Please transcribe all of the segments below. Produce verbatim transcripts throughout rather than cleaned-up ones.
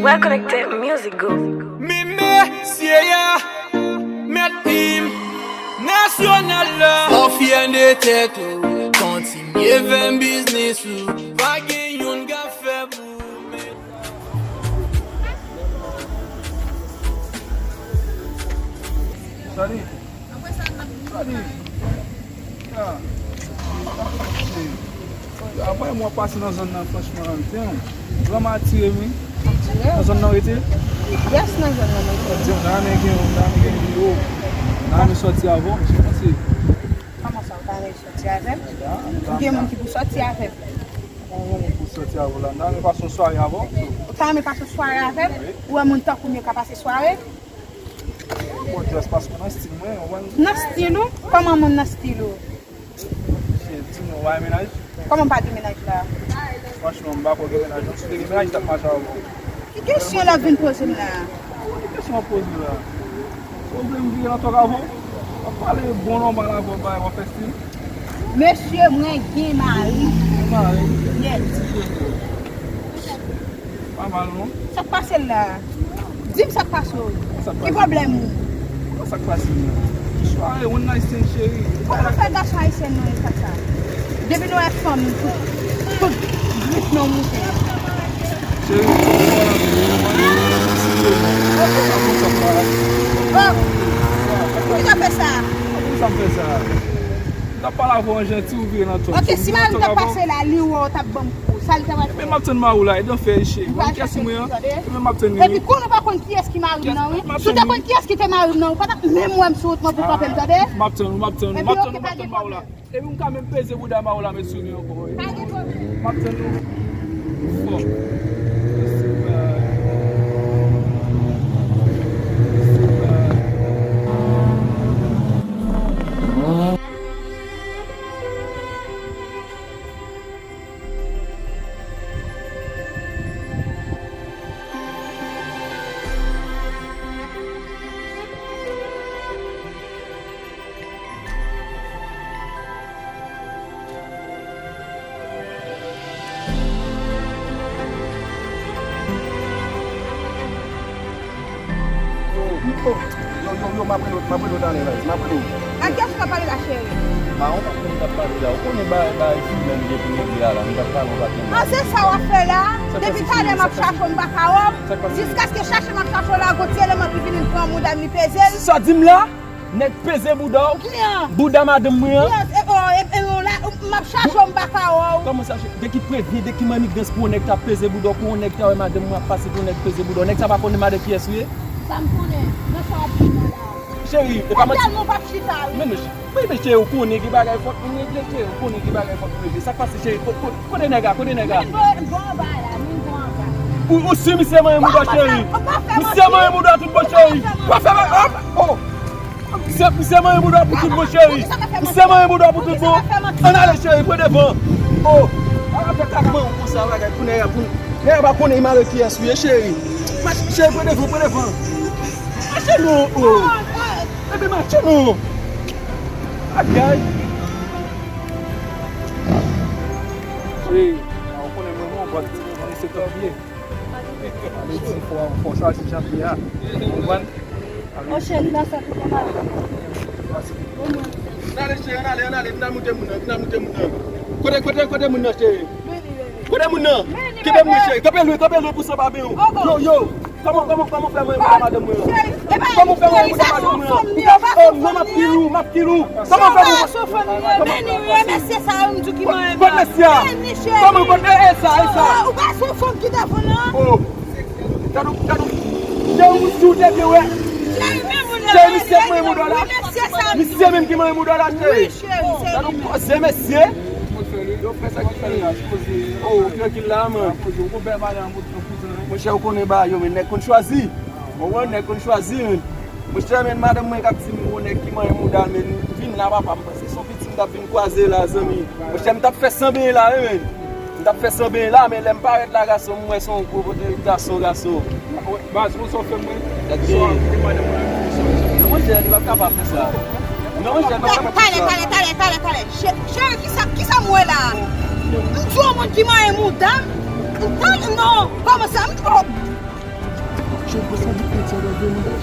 Well Connected Music Group. Men mesye a, mèt him nasyonal la. Fò fyè de tèt ou, kontinye fè biznis ou. Pa gen youn k ap fè pou ou, men. Sali. Sali. Ah. Apre mwen pase nan zòn nan, franchman, ann ten, vrèman atire m, wi. Atire w? Nan zòn nan w rete? Yes, nan zòn nan mwen rete. Di m, nan men gen, nan men gen video. Nan men sòti avè w, misye panse. Kòman sa, w ta renmen sòti avè m? Ou gen moun ki pou sòti avè m? Ou gen moun pou sòti avè w la. Nan men pase yon sware avè w. Ou ta renmen pase yon sware avè m? Wi. Ou wè moun tankou m yo ka pase sware? Bon, just paske nan stil mwen, ou konprann? Nan stil ou? Kòman moun nan stil ou? Shit, di nou, w pa gen mennaj? Kòman m pa gen mennaj la? Franchman, m pa kwè w gen mennaj, non. Si w te gen mennaj, m t ap mache avè w. Ki kesyon l ap vin poze m la? Ki kesyon w ap poze la? Ou vle m vire nan tòk avè w? W ap pale bon nòmal avè w, bagay w ap fè stil. Mesye, mwen gen mari. Gen mari? Yes. Pa mal, non. Sa k pase l la? Di m sa k pase w. Sa k pase? Ki pwoblèm ou? Sa k pase l la? Sware, one night stand, cheri. Kòman fè gason ayisyen nan eta sa? Depi nou wè fanm, tout, tout gris nou moute. Cheri, oh, poukisa w fè sa? Sa fè sa. N ap pale avè w an janti, ou vire nan tòk. Ok, si mari m t ap pase la, li wè w, t ap ban m kou. Sa li ta pral fè? Men m ap tann mari w la, edan fè cheri. Ou pral chache li, tande? Men m ap tann li. Epi kounye a ou pa konn kiyès ki mari m nan, wi. Si w te konn kiyès ki te mari m nan, ou pa t ap menm wè m sou wout mwen pou frape m, tande? M ap tann ou, m ap tann ou, m ap tann ou, m ap tann mari w la. Epi m ka menm peze bouda mari w la, met sou li ankò, wi. Pa gen pwoblèm. M ap tann ou. Fò. Yo, yo, yo, m ap rele w, m ap rele w talè, guys, m ap rele w. Ak kiyès ou t ap pale la, cheri? Mawon, m ap rele w, t ap pale la. Ou konnen bagay, bagay fim nan m gen pou m regle a la, m t ap pale w pa tèlman. Ah, se sa w ap fè la? Depi talè m ap chache w, m pa ka wè w. Jiskaske chache m ap chache w la, gon ti eleman ki vini pran mouda m, li peze l. Sa w di m la? Nèg peze bouda w? Bouda madanm mwen an? Yes, e, oh, e, e, oh, la, m ap chache w, m pa ka wè w. Kòman sa, de ki prevyen, de ki mannigans pou yon nèg ta peze bouda w, pou yon nèg ta wè madanm mwen ap pase, pou yon nèg peze bouda w? Nèg sa pa konnen madanm kiyès ou ye? Sa m konnen, nan sa w ap di mwen la. Cheri, e pa manti. Tèlman w p ap chita, wi. Men, men, wi, men cheri, ou konnen gen bagay fòk pou m regle, cheri, ou konnen gen bagay fòk pou m regle. Sa k pase, cheri? Ko-, ko-, kote nèg la? Kote nèg la? Vin bò, vin bò anba la, vin bò anba. Ou, ou si misye manyen mouda w, cheri? Misye manyen mouda w tout bon, cheri. Pa fè m, oh! Misye, misye manyen bouda pou tout bon, cheri. Misye manyen bouda pou tout bon. Ann ale, cheri, pran devan. Oh, pa fè kaka manyen konsa, bagay, pou nèg la, pou nèg la pa konnen mari kiyès ou ye, cheri. Mache, cheri, pran devan, pran devan. Mache non, oh. Bebe, mache non. Agay. Cheri, ou konnen mwen, mwen, mwen, se tanpye. Ale di fò, fò sa se janvye a. Ou konprann? Monchè, li nan sa tout konsa. Ann ale, cheri, ann ale, ann ale, vin al moute moun nan, vin al moute moun nan. Kote, kote, kote moun nan, cheri? Kote moun nan? Kenbe mwen, cheri. Kanpe lwen, kanpe lwen pou san pa benyen w. Yo, yo. Kòman, kòman, kòman fè mwen mouda madanm mwen an? Kòman fè mwen mouda madanm mwen an? Oh, non, m ap kill ou, m ap kill ou. Kòman fè mwen? Beni, wi, mesye sa yo, m di w ki manyen. Kot mesye a? Beni, cheri. Kòman, kot, e, e sa, e sa? Ou pa sou fanm ki devan nan? Oh. Gad ou, gad ou. Cheri, ou di w te byen wè. Cheri, men moun nan. Cheri, misye mwen mouda la. Mesye sa yo. Misye menm ki manyen mouda la, cheri. Wi, cheri, se li menm. Gad ou koze, mesye. Yo, frè, sa ki fè la, poze. Oh, trankil la, man. Poze, ou bèl madanm, ou bèl kouzen. Monchè, ou konnen bagay yo, men nèg konn chwazi. Ou wè, nèg konn chwazi, men. Monchè, men madanm mwen k ap di m, yon nèg ki manyen mouda, men vin la, papa, m panse se yon pitit m t ap vin kwaze la, zanmi. Monchè, m t ap fè san benyen la, wi, men. M t ap fè san benyen la, men lè m parèt la, gason, m wè se yon gwo pote gason, gason. Baz, ou sa w fè mwen? Gade. Sa w ap di madanm mwen, sa w ap di. Non, monchè, li p ap kapab fè sa. Non, monchè, li p ap kapab fè sa. Talè, talè, talè, talè, talè. Cheri, kisa, kisa m wè la? M di yon moun ki manyen mouda m? Talè, non, kòman sa? M, oh.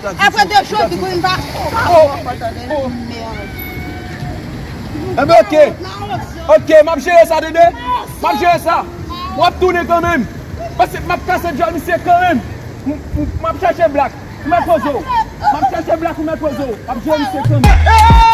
Apre de jodi pou vin pa. Oh, oh. Enben, ok. Ok, m ap jere sa, tande. M ap jere sa. W ap tounen kanmenm. Paske m ap kase djòl misye kanmenm. M, m, m ap chèche Black. Ou mèt poze w. M ap chèche Black, ou mèt poze w. M ap jere misye kanmenm.